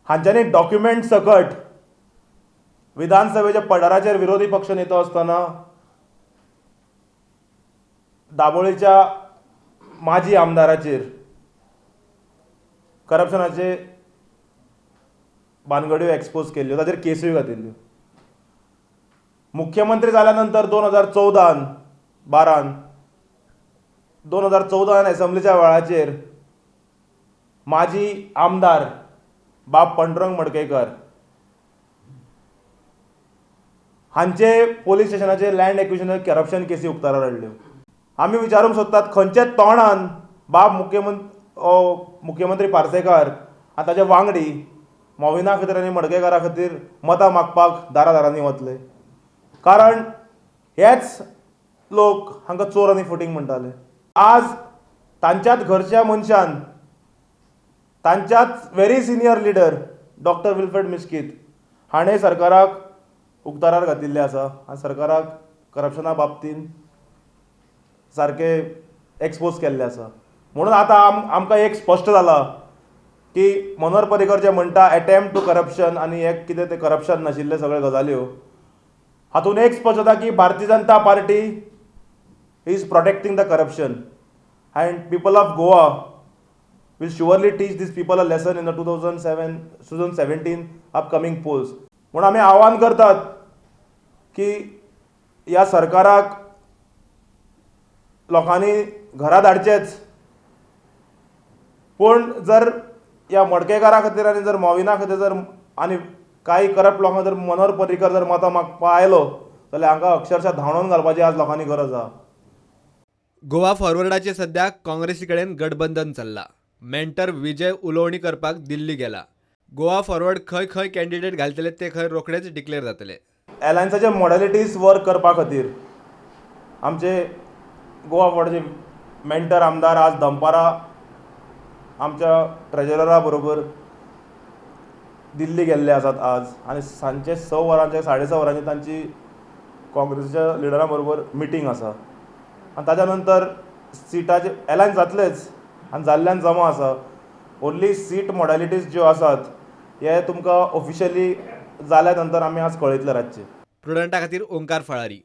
हांच्यांनी document सकट विधानसभेच्या पठाराचेर विरोधी पक्ष नेतो आसतना दाबोळीच्या माजी आमदाराचेर करप्शनाचे भानगड्यो एक्सपोज केल्ल्यो, ताचेर केसूय घातिल्ल्यो. मुख्यमंत्री जाल्या नंतर 2014 12 2014 एसेंब्लीच्या वेळाचेर माजी आमदार बाब पांडुरंग मडकयकर हांचे पोलीस स्टेशनाचे लँड एक्विजिशन करप्शन केसी उक्ताडार हाडल्यो. आमी विचारूंक सोदतात खंयच्या तोंडान बाब मुख्यमंत्री पार्सेकार आनी ताचे वांगडी मोविना खातीर आनी मडकयकारा खातीर मतां मागपाक दारा दारांनी वतले, कारण हेच लोक हांकां चोर आनी फटींग म्हणटाले. आज तांच्याच घरच्या मनशान, तांच्याच very senior leader doctor Wilfred Mesquita हाणें सरकाराक उक्ताडार घातिल्लें आसा आनी सरकाराक करप्शना बाबतींत सारकें एक्सपोज केल्लें आसा. म्हणून आतां आमकां एक स्पश्ट जालां की मनोहर पर्रीकर जे म्हणटा एटेम्प्ट टू करप्शन आनी एक कितें तें करप्शन नाशिल्ले सगळे गजाल्यो, हातूंत एक स्पश्ट जाता की Bharatiya Janata Party is protecting the corruption and people of Goa will surely teach these people a lesson in the 2017 upcoming polls. म्हणून आमी आव्हान करतात की ह्या सरकाराक लोकांनी घरा धाडचेच, पूण जर ह्या मडकेकारा खातीर आनी जर मोविना खातीर जर आनी कांय करप्ट लोकां जर मनोहर पर्रीकर जर मतां मागपा आयलो जाल्यार हांकां अक्षरशा धांवडोवन घालपाची आज लोकांनी गरज आसा. गोवा फॉरवर्डाचे सध्या काँग्रेसी कडेन गठबंधन चल्ला. मेंटर विजय उलोवणी करपाक दिल्ली गेला. गोवा फॉरवर्ड खंय खंय कॅन्डिडेट घालतले ते खंय रोखडेच डिक्लेअर जातले. एलायन्साचे मॉडलिटीज वर्क करपा खातीर आमचे गोवा फॉरवर्डाचे मेंटर आमदार आज दनपारां आमच्या ट्रेजररा बरोबर दिल्ली गेल्ले आसात आज, आनी सांजचे 6 वरांचे 6:30 वरांचे तांची काँग्रेसीच्या लिडरा बरोबर मिटींग आसा आनी ताच्या नंतर सिटाचे एलायन्स जातलेच आनी जाल्ल्यान जमा आसा. ओन्ली सीट मॉडलिटीज ज्यो आसात हे तुमकां ऑफिशियली जाल्या नंतर आमी आज कळयतले रातचे. प्रुडंटा खातीर ओंकार फळारी.